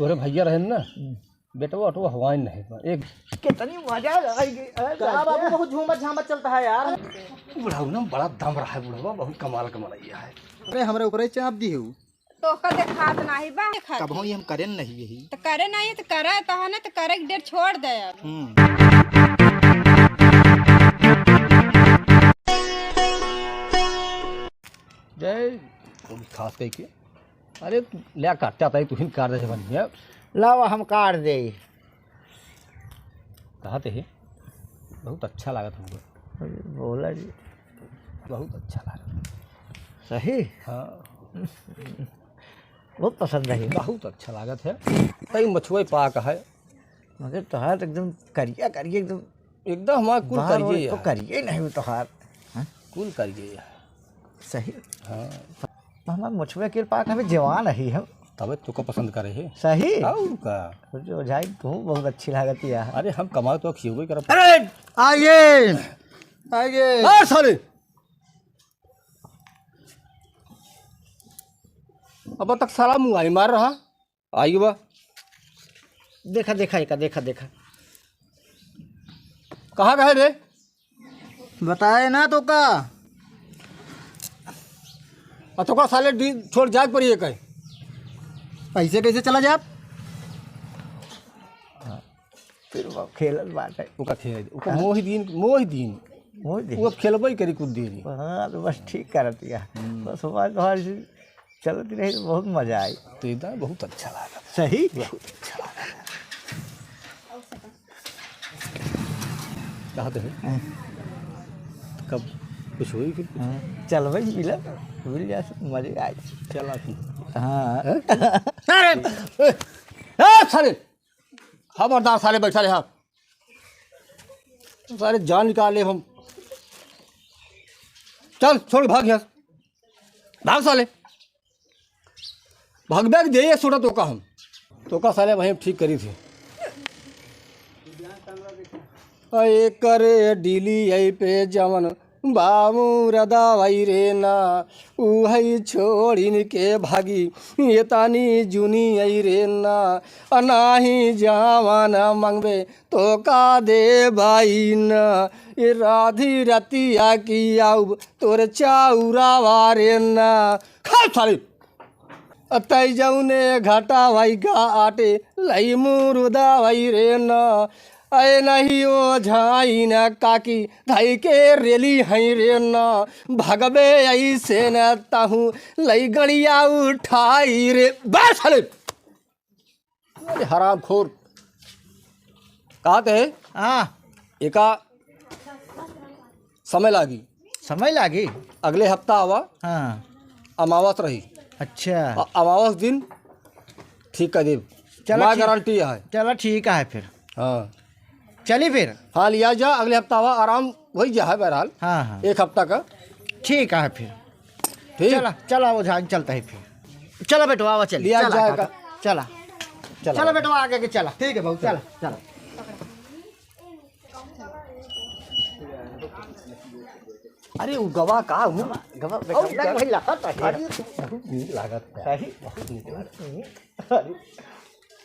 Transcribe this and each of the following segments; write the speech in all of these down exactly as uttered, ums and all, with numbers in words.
तोरे भैया रहे ना, हम्म। बेटवा ओटवा हवाई नहीं बा। एक कितनी मजा आएगी। अरे का बाबू, बहुत झूमत झामत चलता है यार। बुढ़ऊ ना बड़ा दम रहा है, बुढ़वा बहुत कमाल का मनैया है। अरे हमरे ऊपर ही चाप दी हूँ। तोहका देखात नाही बा। कबहूँ ये हम करे नहीं यही। तो करे नहीं तो करे, तो है ना, तो करे के डेर छोड़ दे अब। हम्म। जय, खास कह के अरे, तू ले काट, चाहता है, तू ही काट दे, जवन है। लावा, हम काट दे। कहा थे, बहुत अच्छा लागत हमको। अरे, बोला जी। बहुत अच्छा लागत। सही? हाँ। बहुत पसंद है। बहुत अच्छा लागत है। कई मछुए पाक है। मगर तोहार तो एकदम करिया, करिया एकदम। एकदम हमार कुल बाहर करिए और तो है। करिए नहीं तोहार। हाँ? कुल करिए है। सही। हाँ। हमार मुछवे के पाक अभी जवान ही हम। तबे तोका पसंद करे है। सही। और का? सोचो, ओझाई, तू बहुत अच्छी लागत है यार। अरे, हम कमाए तो खियबे करब। अरे, आइए। आइए। आ, साले। अब तक साला मुँह आई मार रहा। आई बा। देखा, देखा, एका, देखा, देखा। कहाँ गए रे? बताए ना तोका। आ तोका साले डी-, छोड़ जाए पड़ी है कहीं। ऐसे कैसे चला जाब? फिर वो खेलत बाटे। ओका खेल, ओका हाँ? मोहि दीन, मोहि दीन। मोहि दीन। वो खेलबे करी कुछ देरी। हाँ, तो बस ठीक करत या। हम्म। बस हमारे, हमारे से चलत रही तो बहुत मजा आई। तो इधर बहुत अच्छा लगा। सही? बहुत अच्छा लगा। कहा तो है? हाँ। कब कुछ हुई फिर? हाँ, चल भाई, मिला, मिल जा, मजे आई। चला फिर। हाँ। हैं? अरे, ए, ए, साले, खबरदार साले, बैठा रहे। सारे जान निकाल ले हम। चल, छोड़, भाग यहाँ। भाग साले। भाग बैग दे, ये छोटा तोका हम। तोका साले वहीं ठीक करी थे। ए करे डीली आई पे जवन बाबू रदा भाई रे ना, उहई छोड़िन के भागी, ये तानी जुनी आई रे ना, अनाही जावन मंगबे, तोका देबइ न, ए राधी रतिया की आउब तोर चाउरावा रे न। खा साले। अतई जउने घाटा भई गा आटे, लई मुरुदा भई रे न। अए नहीं ओझाइन काकी, धई के रेली हई रे न। भगबे अइसे न तहूँ, लई गड़िया उठाई रे। बस साले। अरे हरामखोर। कहत है? हाँ। एका समय लागी। समय लागी? अगले हफ्ता आवा। हाँ। अमावस रही। अच्छा। अ-, अमावस दिन ठीक कर देब। चलो हमार ठीक। गारंटी है। चलो ठीक है फिर। हाँ। चली फिर। हाँ, लिया जा, अगले हफ्ता आवा, आराम होइ जा है बहरहाल। हाँ, हाँ। एक हफ्ता का। ठीक है फिर। ठीक। चला, चला, ओझाइन चलता है फिर। चला बेटवा, आवा, चल। लिया चला, जाएगा। काका, चला। चला। चला बेटवा, आगे के चला। ठीक है बाबू, चला, चला। चला। अरे, उ गवा का, उ गवा, बेटा, और क्या? वही लागत है। अरे, तू बहुत नीक लागत है। सही? बहुत नीक लागत है। अरे,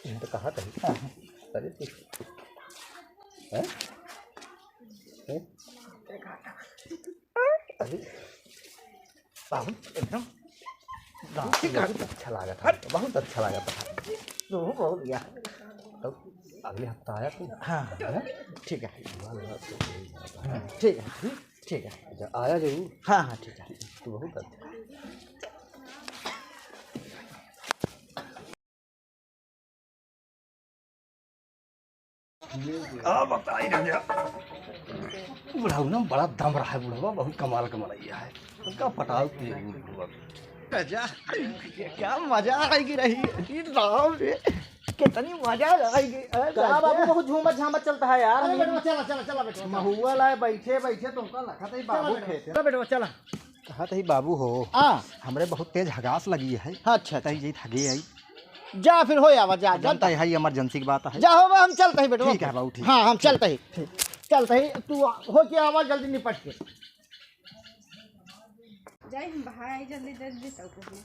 हम तो कहा था। अरे, तू, हैं? हैं? अरे, बहुत एकदम बहुत, बहुत अच्छा लागत है, बहुत अच्छा लागत है। तो बहुत बढ़िया। तब अगले हफ्ता आया तू? हाँ, हाँ। हैं? ठीक है। हाँ, ठीक है, ठीक है। अच्छा, आया जरूर। हाँ, हाँ, ठीक है। तू बहुत अच्छा। आ बताई राजा, बुढ़ऊ ना बड़ा दम रहा है, बुढ़वा बहुत कमाल का मनैया है, उनका पटाव के बुढ़वा। राजा, क्या मजा आएगी रही, अरे राम रे, कितनी मजा आएगी। अरे का राजा। बाबू, बहुत झूमत झामत चलता है यार। अरे बेटवा, चला, चला, चला बेटवा, चला। महुआ लाए बैठे बैठे तुमका लखत ही चला बाबू बेटवा, खेते। चला बेटवा, चला। कहा तही बाबू हो, हाँ। हमरे बहुत तेज हगास लगी है। हाँ, अच्छा, तही अच्छा। जई थगे आई। जा फिर हो आवा, जा, जानता जानता है, है, emergency की बात है। जा हो, हम चलता ही बेटवा। ठीक है बाबू, ठीक। हाँ, हम चलता ही। ठीक। चलता ही, तू हो के आवा जल्दी निपट के। जाई हम भाई जल्दी, जल्दी तब कहीं।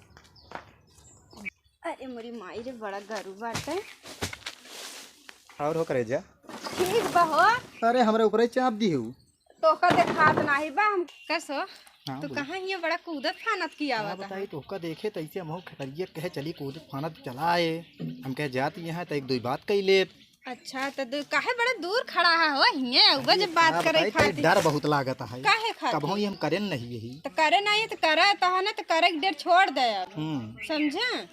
अरे मोरी माई रे, बड़ा गरु बाटे। और हो करेजा? ठीक बा हो। अरे, हमरे ऊपर ही चाप दी हो। तोहका देखात नाही बा हम। कस हो? हाँ, तू बोलो। कहाँ हियो बड़ा कूदत फानत की हाँ, आवत बताई, है? तोहका देखे त ऐसे हम खेतरिया कहे चली कूदत फानत चला आए। हम कहे जात यहाँ त एक दो बात कही ले। अच्छा, त दू, काहे बड़ा दूर खड़ा है हो? हिये अउबा अरे, जब बात का करे बताई, खातिर। डर बहुत लागत है। काहे खातिर? कबहूँ ये हम करेन नहीं यही। त करे नहीं त करे, तहने त करे के डेर छोड़ दे अब। हम्म। समझे?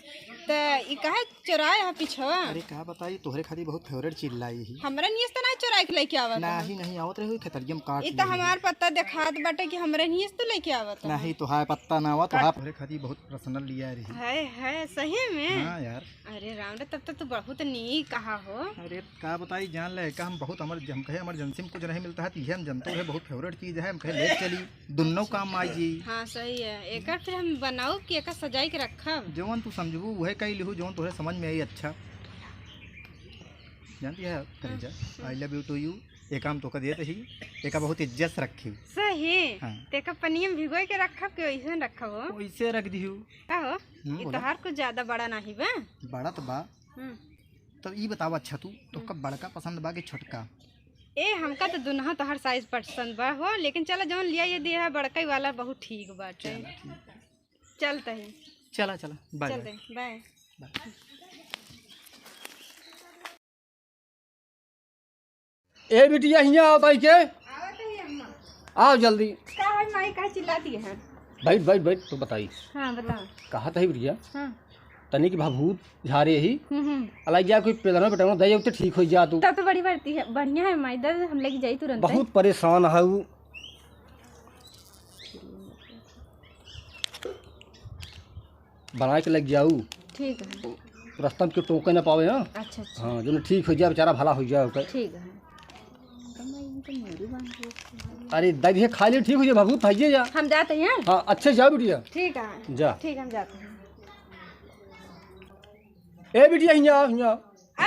त ई काहे चोराए है पिछवा? अरे का बताई, तोहरे खातिर बहुत फेवरेट चीज लाई ही। हमरा नियस त नहीं चोराए के लेके आवत है। नहीं, नहीं आवत रहे, खेतरिया में काट ई त लिए। हमार पता देखात बाटे कि हमरा नियस त लेके आवत है। नहीं, तोहार पत्ता ना आवा, तोहार तोहरे खातिर बहुत पर्सनल लिया रही। है, है, सही में? हाँ यार। अरे राम रे, तब तो तू बहुत नीक कहा हो। अरे का बताई, जान ले का, हम बहुत इमर-, हम कहे इमरजेंसी में कुछ नहीं मिलता है, तो ये हम जनते हैं बहुत फेवरेट चीज है, हम कहे ले चली, दुन्नो काम आई जी। हाँ सही है, एकर फिर हम बनाऊ कि एकर सजाई के रखब? जवन तू समझबू वह कही लिहू, जवन तोहरे समझ में आई। अच्छा जानती है करेजा, हम्म। I love you to you, ये काम तोका देत ही, एका बहुत इज्जत से रखी। सही? हाँ। तेका पनिया में भिगोई के रखब कि वैसे रखब हो? वैसे रख दिहू। का हो? हम्म, ई बोला। तोहार कुछ ज्यादा बड़ा नहीं बा? बड़ा तो बा। हम्म। तब ई बतावा, अच्छा तू, तोहका हम्म। बड़का पसंद बा कि छोटका? ए, हमका तो दुनहा तोहार साइज पसंद बा हो, लेकिन चला जौन लिया ये दिया है, बड़का ही वाला बहुत ठीक बाटे। चला, ठीक है। चलते हैं। चला, चला, बाय, चलते बाय। हैं, बाय। बाय। ए बिटिया, हियाँ आओ ताई के। आवत है अम्मा। आओ जल्दी। का है माई, काहे चिल्लाती है? बैठ, बैठ, बैठ, तो बताई। हाँ, बताओ। कहा था बिटिया? हाँ। तनी की भभूत झारे ही। हम्म, हम्म। अलग जा कोई पेलना पेटना दे, तो ठीक हो जा तू। तब तो बड़ी बढ़ती है, बढ़िया है माई, दर्द हम लेके जाई तुरंत। बहुत परेशान है वो। बना के लग जाऊ। ठीक है। रस्ता में क्यों टोके ना पावे, हाँ? अच्छा, अच्छा। हाँ, जो ठीक हो जाए, बेचारा भला हो जाए ओकर। ठीक है। अरे, दाई, ये खा ले, ठीक हो जाए, बाबू, खाइए जा। हम जाते हैं। हाँ, अच्छे जाओ, बिटिया। ठीक है। जा। ठीक है, हम जाते हैं। ए, बिटिया, हियाँ आओ, हियाँ आओ।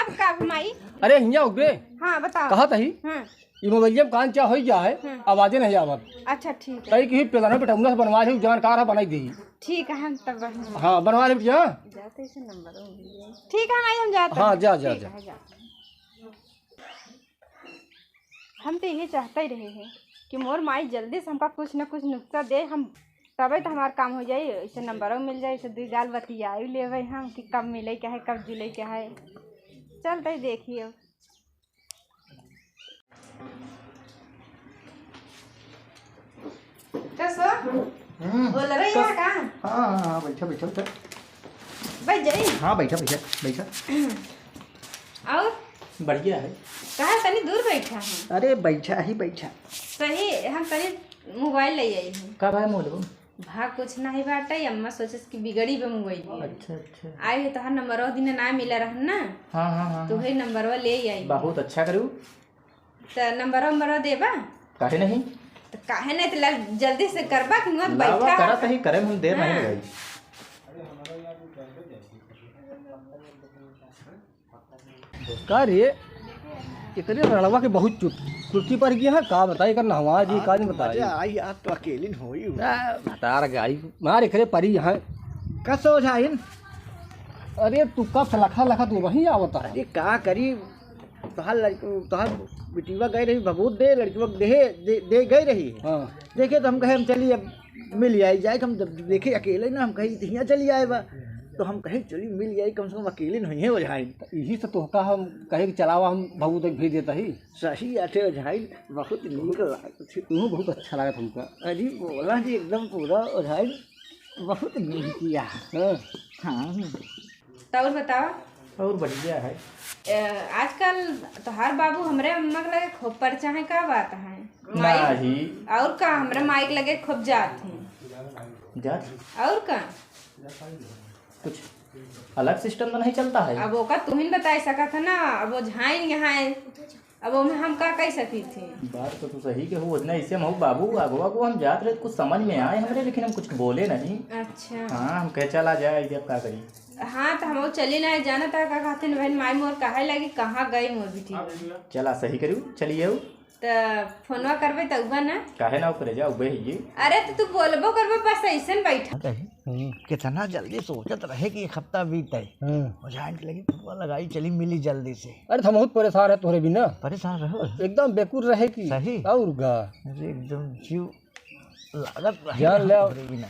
अब का माई? अरे, हियाँ आओ बे। हाँ, बताओ। कहा तही? हाँ। ई मोबाइलिया में कान क्या होई गया है, हम्म। आवाजे नहीं आवत। अच्छा, ठीक है। तई की पेलना पेटौना से बनवा ले, जानकार है, बनाई दी। ठीक है, हम तब बनवा हाँ, बनवा ले बिटिया। जाते इसे नंबर हो गया। ठीक है माई, हम जाते हाँ, हैं। जा, जा, ठीक जा। है, जा। हम तो यही चाहते ही रहे हैं कि मोर माई जल्दी से हमका कुछ न कुछ नुस्खा दे, हम तबे तो हमार काम हो जाई। इसे नंबरो मिल जाई, इसे दुई गाल बतियाई लेवे हम कि कब मिले के है, कब जुले के है। चलते ही देखिए। का सो? हम्म। बोल रही है का? हाँ, हाँ, हाँ, बैठा, बैठा, बैठा। बैठ जाई? हाँ, बैठा, बैठा, बैठा। और? बढ़िया है। कहाँ तनी दूर बैठा है? अरे, बैठा ही बैठा। सही, हम तनी मोबाइल ले आई हूँ। का भाई मोबाइल? भा कुछ नाही बाटे, अम्मा सोचस कि बिगड़ी बे मोबाइल। अच्छा, अच्छा। आई है तोहार नंबरवा दिन ना मिला रहन ना। हाँ, हाँ, हाँ, तो हाँ। वही नंबरवा ले आई। बहुत अच्छा करू। त नंबरवा, नंबरवा देबा? काहे नहीं? त काहे नहीं, त ला जल्दी से करबा कि मत लावा, बैठा। करा सही, करे में हम देर नहीं हाँ। लगाई। का रे, एकरे रड़वा के बहुत चुट-, चुटकी पड़ गई है, का बताई, एकर नहवा जी, का नहीं बताई। मजा आई, आज तो अकेलिन होई। आ, भतार गाई, मार एकरे परी यहाँ। का सोझाइन? अरे, तू कब से लखा लखा तू वहीं आवता है। अरे, का करी, तोहार लड़क-, तोहार बिटिया गई रही, भभूत दे, लड़किया दे, दे, दे गई रही। हाँ। देखे तो हम कहे, हम चली अब मिल आई जाए, हम जब देखे अकेले ना, हम कहे, "हियाँ चली आए बा।" तो हम कहे, "चली मिल आई, कम से कम अकेले नहीं है ओझाइन।" तो यही से तोहका हम कहे कि चलावा, हम बाबू तक भेज देता ही। सही आठे ओझाइन, बहुत नीक लागत है। तू बहुत अच्छा लागत हमका। अरे बोला जी, एकदम पूरा ओझाइन, बहुत नीक किया। हाँ। हाँ। तो और बताओ? और बढ़िया है। ए, आजकल तोहार बाबू हमरे अम्मा के लगे खूब परचा है, का बात है? माई, नहीं। और का, हमरे माई के लगे खूब जात है। जात? और का? कुछ अलग सिस्टम तो नहीं चलता है? अब ओका तुहिन बताई सकत है ना, अब ओझाइन यहाँ है, अब ओमे हम का कह सकी थी? बात तो तू सही के हो, ओझना ऐसे हम हो बाबू, अगवा को हम जात रहे, कुछ समझ में आए हमरे, लेकिन हम कुछ बोले नहीं। अच्छा। हाँ, हम कहे चला जाए, अब का करी? हाँ, त हमहू चली ना, जाना त का कहथिन बहिन, माई मोर कहे लगी, "कहाँ गई मोर बिटिया?" चला, सही करू, चली आऊ। त फोनवा करबे त उबा ना? काहे ना, ऊपरे जा, उबे ही ये। अरे, त तू बोलबो करबे, बस ऐसन बैठा। हम्म, कितना जल्दी सोचत रहे कि एक हफ्ता बीत जाए। हाँ। और जान के लगी, फोनवा लगाई, चली मिली जल्दी से। अरे, त हम बहुत परेशान है तोहरे बिना। परेशान रहो? एकदम बेकुल रहे की। सही? और का? अरे, एकदम जीव लागत रहे जान ले। तोहरे बिना।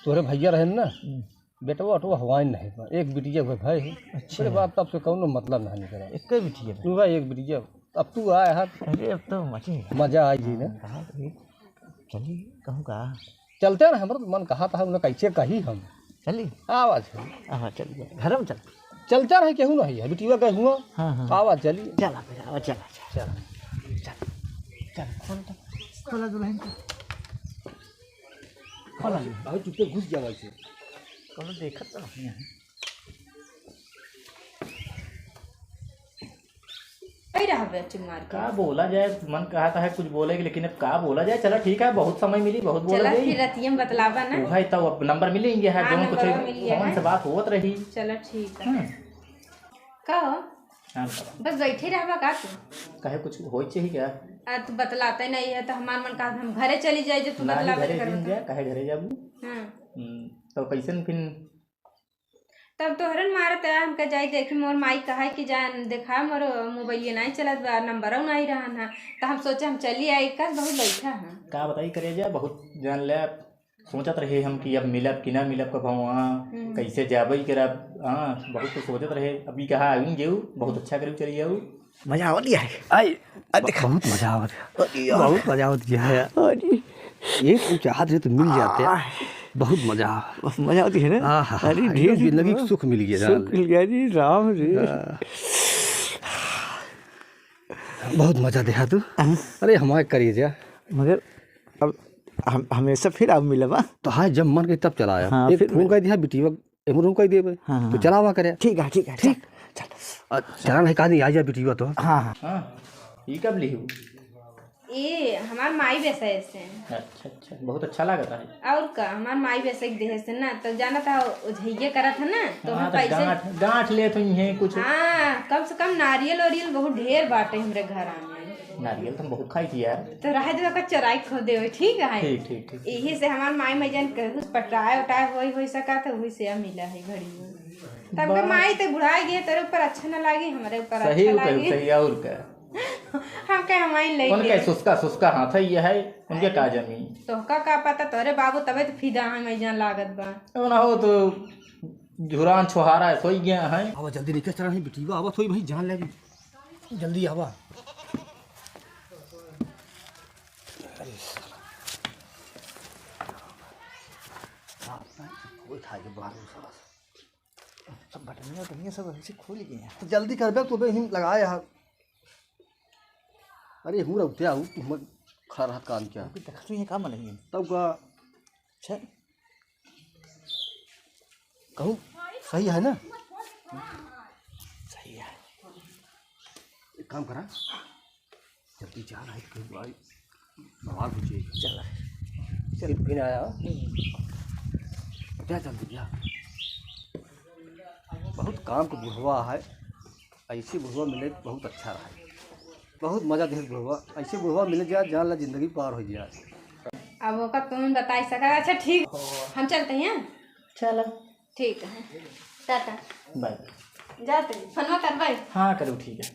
तोहरे भैया रहे ना? हम्म। बेटवा ओटवा हवाई नहीं बा, एक बिटिया हुए भाई। अच्छा। अरे बाप, तब से कौनो मतलब नहीं निकला। एक बिटिया बा? तू भाई एक बिटिया, अब तू आया है। अरे अब तो मजे हैं। मजा आई जी ना। हाँ, कहा तो ये चली कहूँ का? चलते ना, हमारा तो मन कहा था, उन्हें कैसे कही हम। चली? आवाज है। हाँ, चल गया। घर में चल। चलते रहे, केहू नहीं है, बिटिया गए हुआ। हाँ, हाँ। आवाज चली। चला फिर, आवा, चला, चला। चल, चल, चल, खोल तो। खोला दुल्हन को। खोला। भाई, चुपे घुस गया भाई से। कौनो देखत तो नहीं है। कही रहबे चुमार के। का बोला जाए, मन कहता है कुछ बोले के, लेकिन अब का बोला जाए। चला ठीक है, बहुत समय मिली, बहुत बोला चला जाए। फिर रतिया में बतलाबा ना। उहे तो अब नंबर मिलेंगे है, हाँ, दोनों को नंबर चाहिए, मिल गया फोन है। से बात होत रही। चला ठीक है। हम्म। का हो? हाँ, बताओ। बस बैठे रहबा का तू? काहे, कुछ होई चाहिए क्या? आ, तू बतलाते नहीं है तो हमार मन का हम घरे चली जाए, जो तू ना, बतलावे घरे के जिन करत जा, है। काहे घरे जाबू? हाँ। हम्म, तो कैसे न फिर? तब तोहरन मारत है, हमका जाई देखी, मोर माई कहा कि जान देखा, मोर मोबाइल नहीं चलत बा, नंबरो नहीं रहन है, तो हम सोचे हम चली आई, कस बहुत बैठा है। का बताई करे जा, बहुत जान ले, सोचत रहे हम कि अब मिलब कि ना मिलब, कब हम वहाँ हम्म। कैसे जाबे करब। हाँ, बहुत कुछ सोचत रहे। अभी कहा आइन गेऊ, बहुत अच्छा करू, चली जाऊ। मजा आवत है। आई, आ ब-, देखा। बहुत मजा आवत है। अरे यार। बहुत मजा आवत है यार। अरे। ये कुछ चाहत रहे तो मिल जाते। आह। बहुत मजा आवत। बस मजा आवत है ना? आहा, अरे, एकदम ढेर जिंदगी के सुख मिल गया सुख यार। मिल गया जी, राम रे। हाँ। बहुत मजा देहा तू। हाँ। अरे, हमारे करेजा। मगर अब हम हमेशा फिर अब मिलब, हाँ? तो हाँ, जब मन के तब चला आया। हाँ, एक फिर फोन मिलब। कर दिया, बिटिया एमरो कह देबे। हाँ, हाँ, तो हाँ। चलावा करे। ठीक है, ठीक है, ठीक। चल, चल। आ, चला नहीं, कहा नहीं, आ जा बिटिया तो। हाँ, हाँ। हाँ, ई कब लिहू? ए, हमार माई बेसे से। अच्छा, अच्छा, बहुत अच्छा लागत है। और का, हमार माई बेसे के देहे से ना, तो जाना था, ओझैये करत है ना, तो हाँ, हम तो पैसे गांठ, गांठ लेत हुई हैं कुछ। हाँ, कम से कम नारियल ओरियल बहुत ढेर बाटे हमरे घर में। नारियल तो हम बहुत खाई थी यार। तो रहे दे, ओकर चोराई खो देवे, ठीक है? ठीक, ठीक, ठीक। यही से हमार माई में जन कहूँ पटाए उटाए होई, होई सका, तो वही से मिला है घड़ी में। तब के बा- माई तो बुढ़ाई गई, तेरे ऊपर अच्छा ना लागी, हमारे ऊपर सही अच्छा उ कहू, लागी। सही, और का? हम कहे हमारी ले कौन ले। कहे सुस्का, सुस्का हाथ है ये है, उनके का जमी? तोहका का पता, तोरे बाबू तबे तो फिदा है, मैं जान लागत बा। तो ना हो तो झुरान छोहारा है, सोई गया है। अब जल्दी निकल चला, नहीं बिटिया, अब सोई भाई जान लेगी। जल्दी आवा। अरे साला। बाप रे, कोई खाए के बाहर में साला। सब बटनिया, बटनिया सब ऐसे खुल गए हैं। तो जल्दी कर बे, तू बे हिम लगाए यार। अरे हूँ रउते आऊ, तू हमर खड़ा रहत काम क्या? अभी देखत हुई है का मन है? तब का? छे। कहूँ सही है ना? सही है। एक काम करा, जल्दी जा रहा है, कहीं भाई बवाल हो जाए। चला। चल, फिर आया। जा जल्दी जा। बहुत काम का बुढ़वा है, ऐसे बुढ़वा मिले तो बहुत अच्छा रहा। बहुत मजा देख बुढ़वा, ऐसे बुढ़वा मिले जा, जान ला जिंदगी पार हो जाए। अब ओका तुम बताई सका। अच्छा ठीक, हम चलते हैं। चलो। ठीक है, टाटा। बाय। जाते हैं, फोनवा करवाई। हाँ, करो, ठीक है।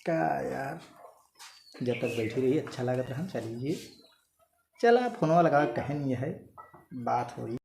का यार, जब तक बैठी रही, अच्छा लागत रहा, हम चली गई। चला, फोनवा लगा, कहे नहीं है, बात होई।